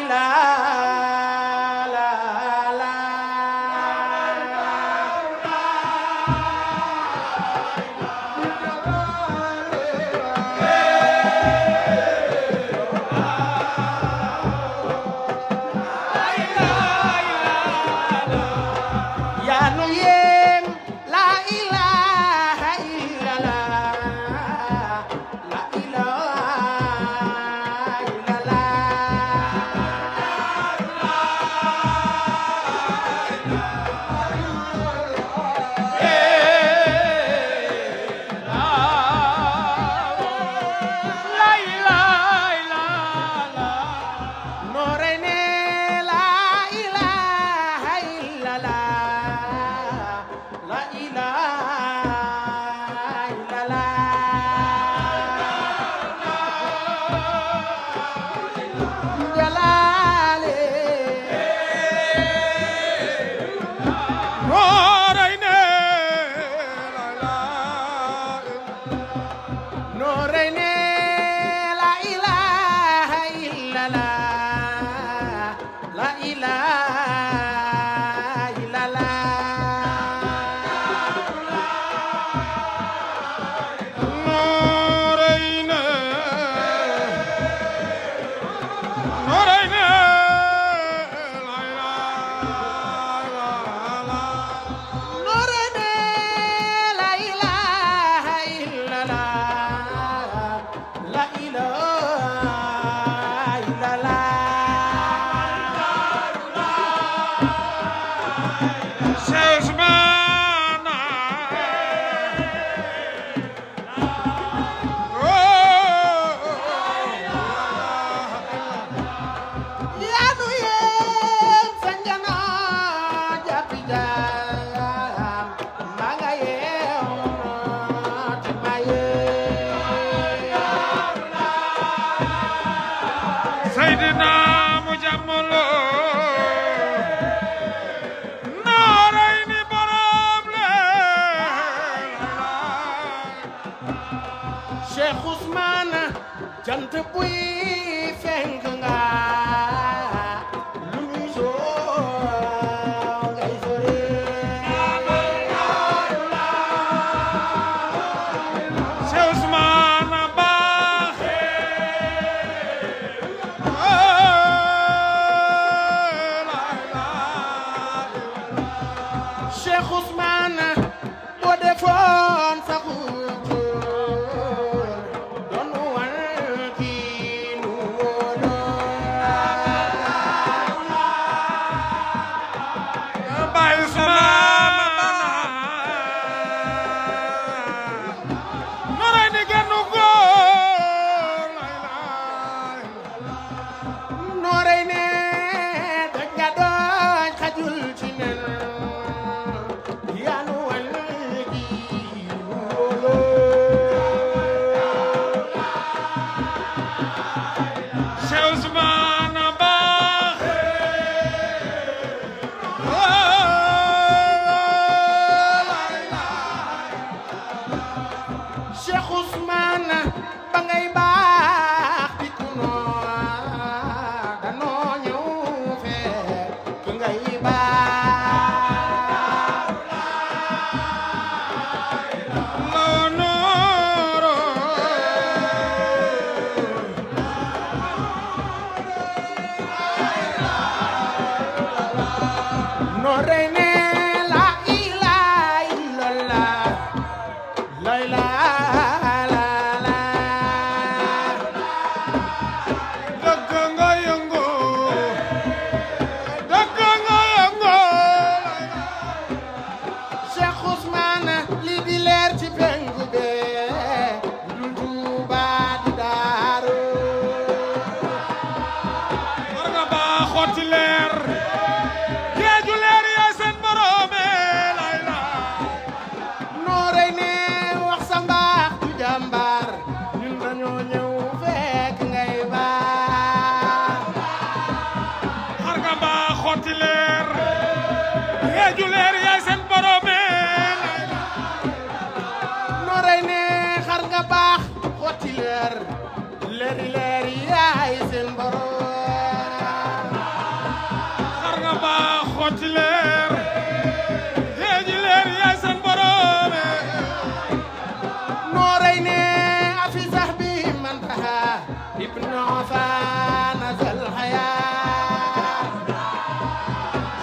la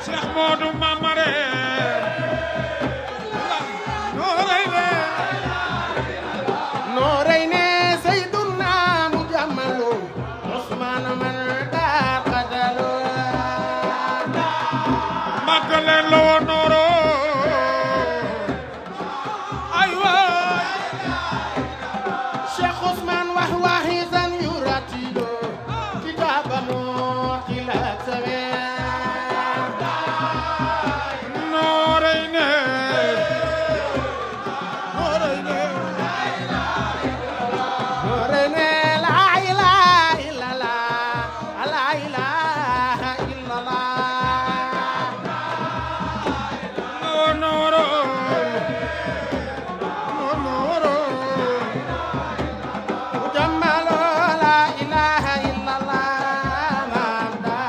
Cheikh Modou Mamare magale lo noro aywa Cheikh Ousmane wax waxi san yuratilo kitaba mo tilat sawe noreyne Norene la ilaha illallah la ilaha illallah noro Jammalo la ilaha illallah mamda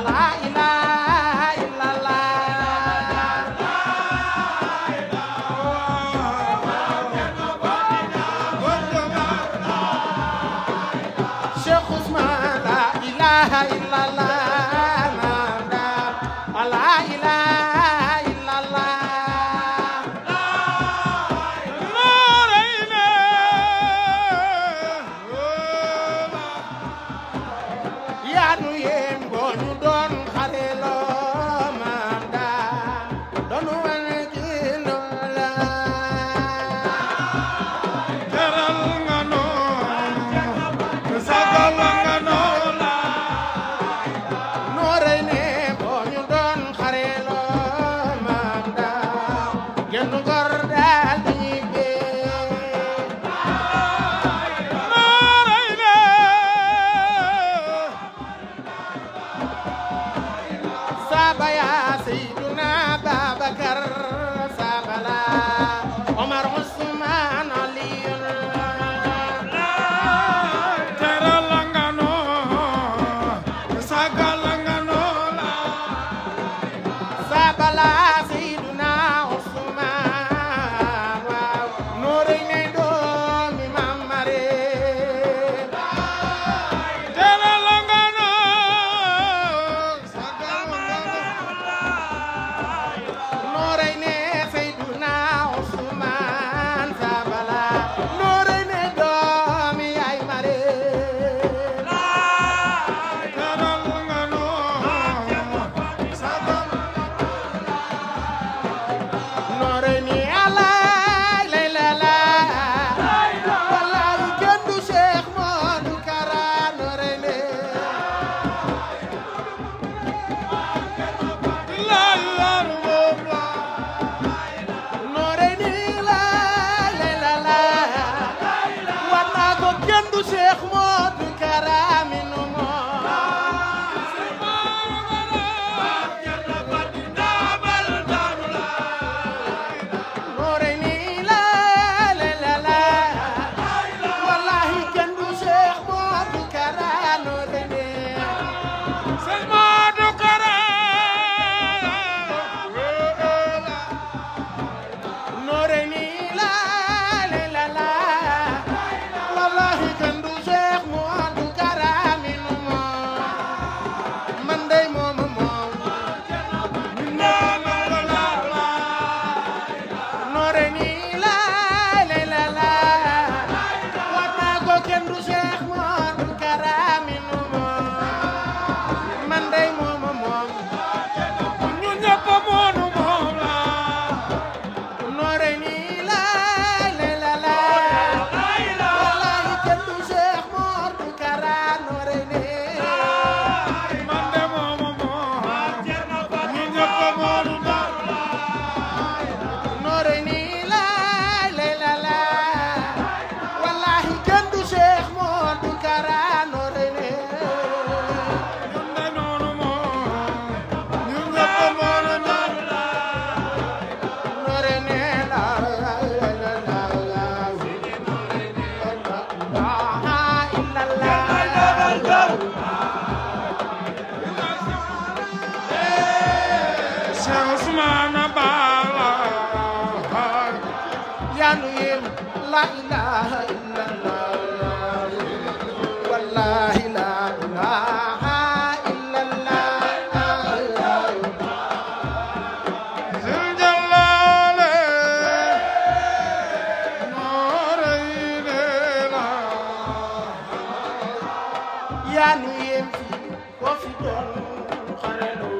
la ilaha illallah Cheikh Ousmane la ilaha illallah mamda la ilaha illallah noreyne yaanu yéem boo ñu doon xale loo maam daa doonu wane ci loola teral nga sagal nga noona noo rey ne boo ñu doon xale loo maam daa genn gor daal di ñibbee noreyne saaba yaa Seyduna Babakar saaba la Omar Usmaan Aliyun teral nga sagal nga noona Sabala Seyduna Usmaan waaw noorey ne doomi Maam Mare teral nga sagal nga noorey ne Seyduna Usmaan Sabala noorey ne doomi Yaay Mare teral nga sagal noorey ne alaay lay la la wallaay kenn du Cheikh Modou Kara noorey ne la yar moom la noorey ni la la war naa ko kenn du Cheikh Modou Kara mi nu moom noorey ni la wallahi kenn du Cheikh Modou Kara noorey ni Sëñ Modou Kara noorey ni la wallahi kenn du Cheikh Modou Kara mi nu moom man dey moom noorey ni la war naa ko kenn du Cheikh Modou Kara mi nu moom man dey moom ñu ñëpp moonu moom la noorey ni la wallahi kenn du Cheikh Modou Kara noorey ni man de moom ñu ñëpp moonu moom la noorey ni la wallahi kenn du Cheikh Modou Kara noorey ni ñun de noonu moom ñu ñëpp moonu moom la noorey ni la Cheikh Ousmane Bala yaanu yéem la ilaha illallah wallahi la ilaha illallah Zul Jalale Noreyne la yaa nu yem fi ko fi doon xarelu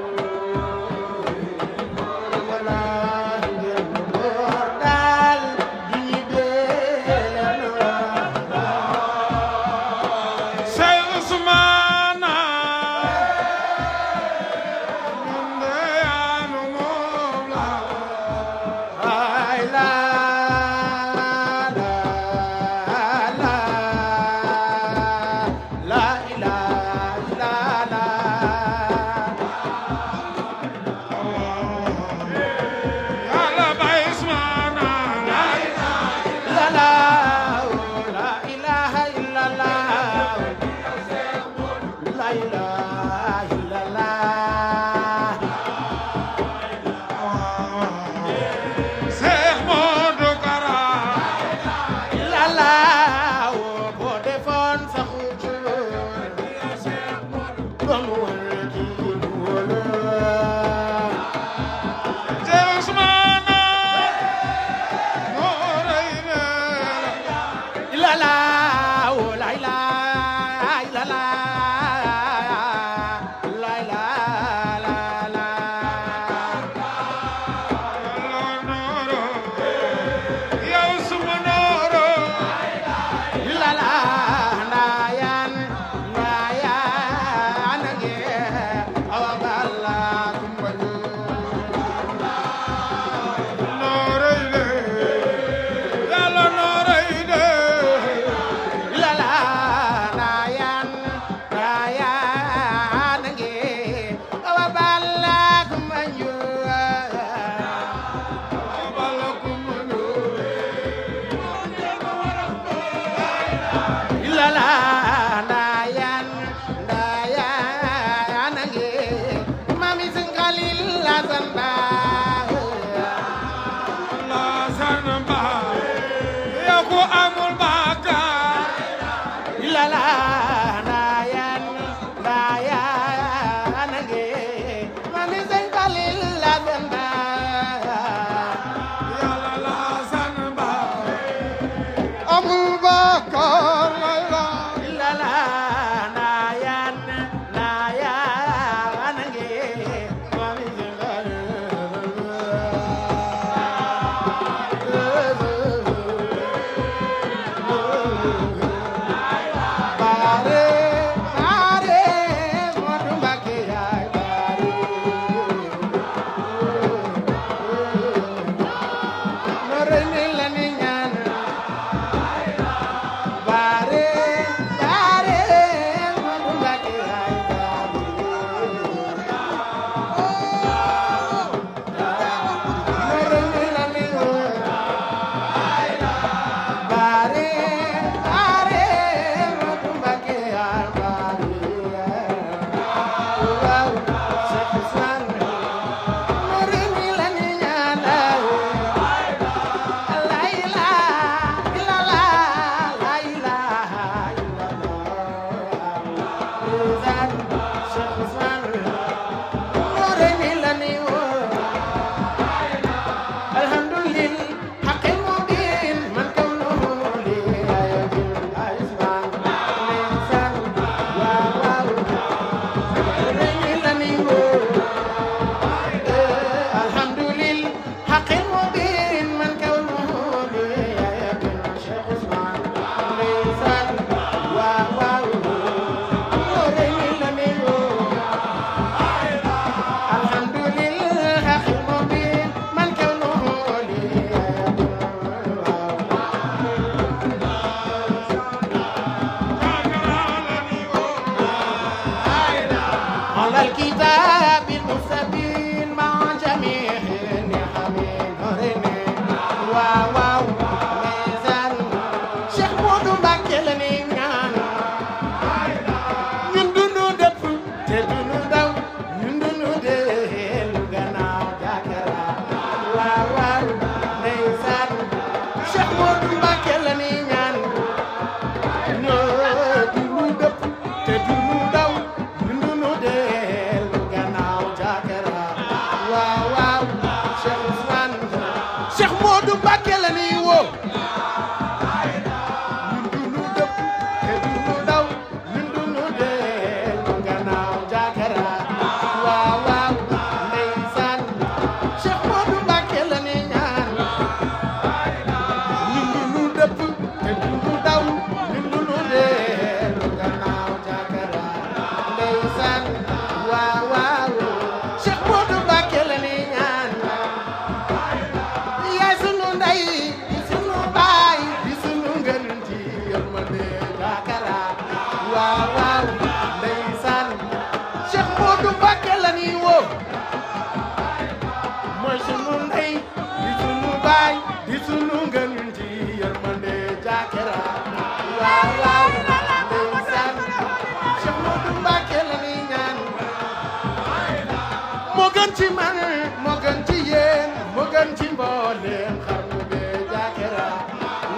gën ci mboolem xarnu be jaakera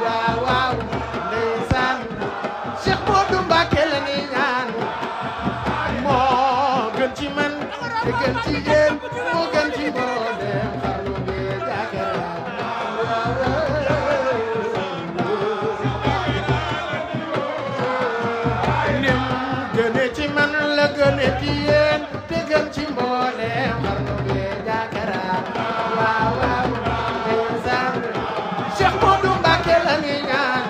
waaw waaw ndeysaan Cheikh Modou Mbacké la ni ñaan moo gën ci man te gën ci yéen moo gën ci mboolem xarnu be jaakera nim gëne ci man la gëne ci yéen te gën ci mboolem xarnu be jaakera waaw waaw ndeysaan Cheikh Modou Mbacké la ni ñaan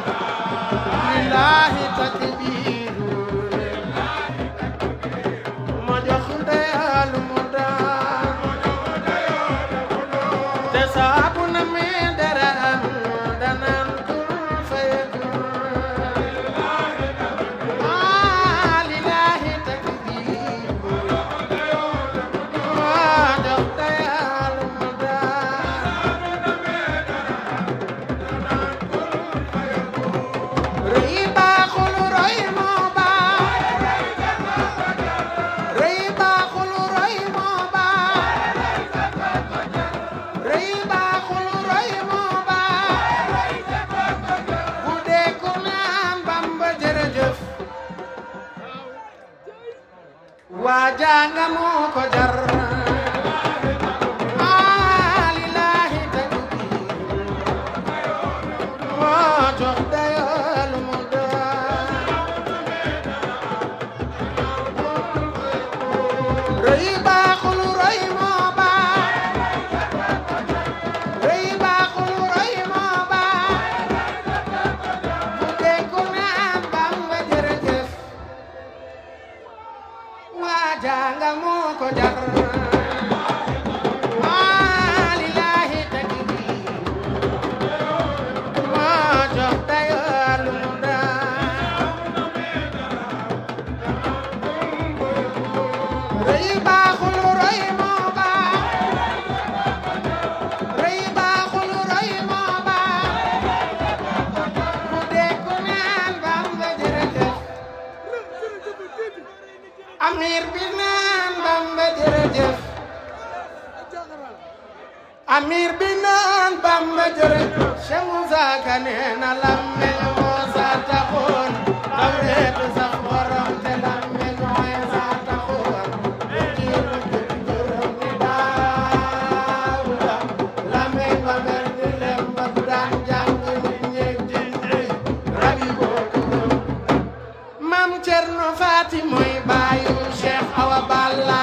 lillahi takbiru ma jox ndeyal mu daan te saabu na mi dara am danaan kun fayakun lillahi takbiru ma jox ndeyal mu daan rëy baaxul roy moo baax rëy baaxul roy moo baax rëy baaxul roy moo baax bu dee ku naan Bamba jërëjëf waa janga moo ko jar lillahi takbiir moo jox dayal mu rëy baaxul roy moo baax rëy baaxul roy moo baax bu dee ku naan Bamba jërëjëf waa janga moo ko jar lillahi takbiir moo jox dayal mu rëy baaxul roy moo baax rëy baaxul roy moo baax bu dee ku naan Bamba jërëjëf amir bi naan Bamba jërëjëf amir bi naan Bamba jërëjëf Cheikh Moussa Ka nee na lammeñ moo sa taxoon tawreetu sax borom te lammeñ mooy sa taxoon Mam Cerno Faati mooy baayu Cheikh Awa Balla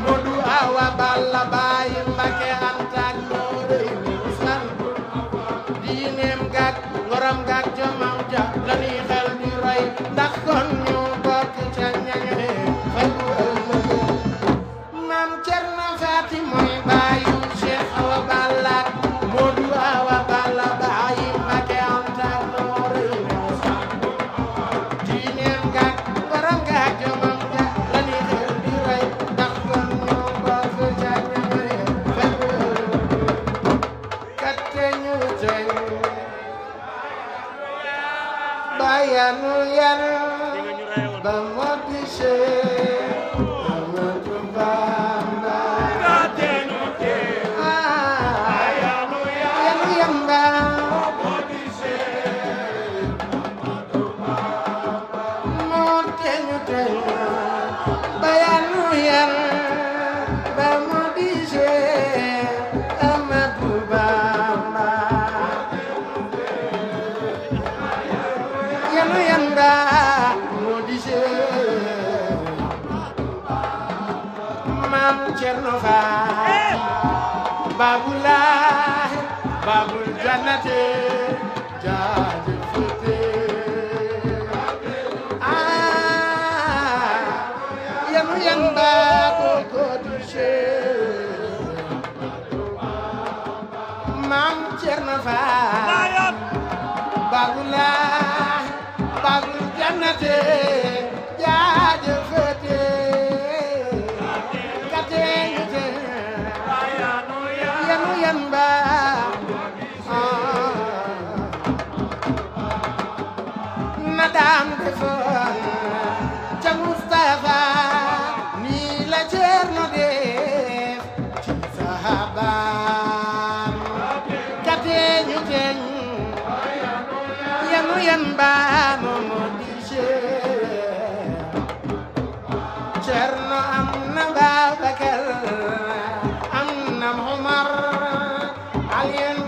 Modou Awa Balla baayu Mbacké Anta Noorey Usman diineem gak ngoram gak jomam ja la ñuy xel di roy ndax kon ñu bokk ca ñañe fay bu ëllëgee Mam Cerno Faati mooy baayu Cheikh Awa Balla Modou Awa Balla baayu Mbacké Anta Noorey Usman diineem gak ngoram gak jomam ja la ñuy xel di roy ndax kon ñu bokk ca ñañe fay bu ëllëgee katte ñu teñ bayanu yan ba modi Cheikh Ahmadou Bamba yanu yan ba modi Cheikh moo teñu teñ bayanu yan ba modi Cheikh Ahmadou Bamba yanu yanda moo di Cheikh Mam Cerno Faati Babulaay Babul Jannate jaajëfate yanu yanda ko di Cheikh Mam Cerno Faati Babulaay Babul Jannate jaajëfate katenge yanu yamba na daan defoon ca Mustafa nii la Cerno def ci sahabaam ba moo di Cheikh Cerno am na Babakar am na Umar Aliyun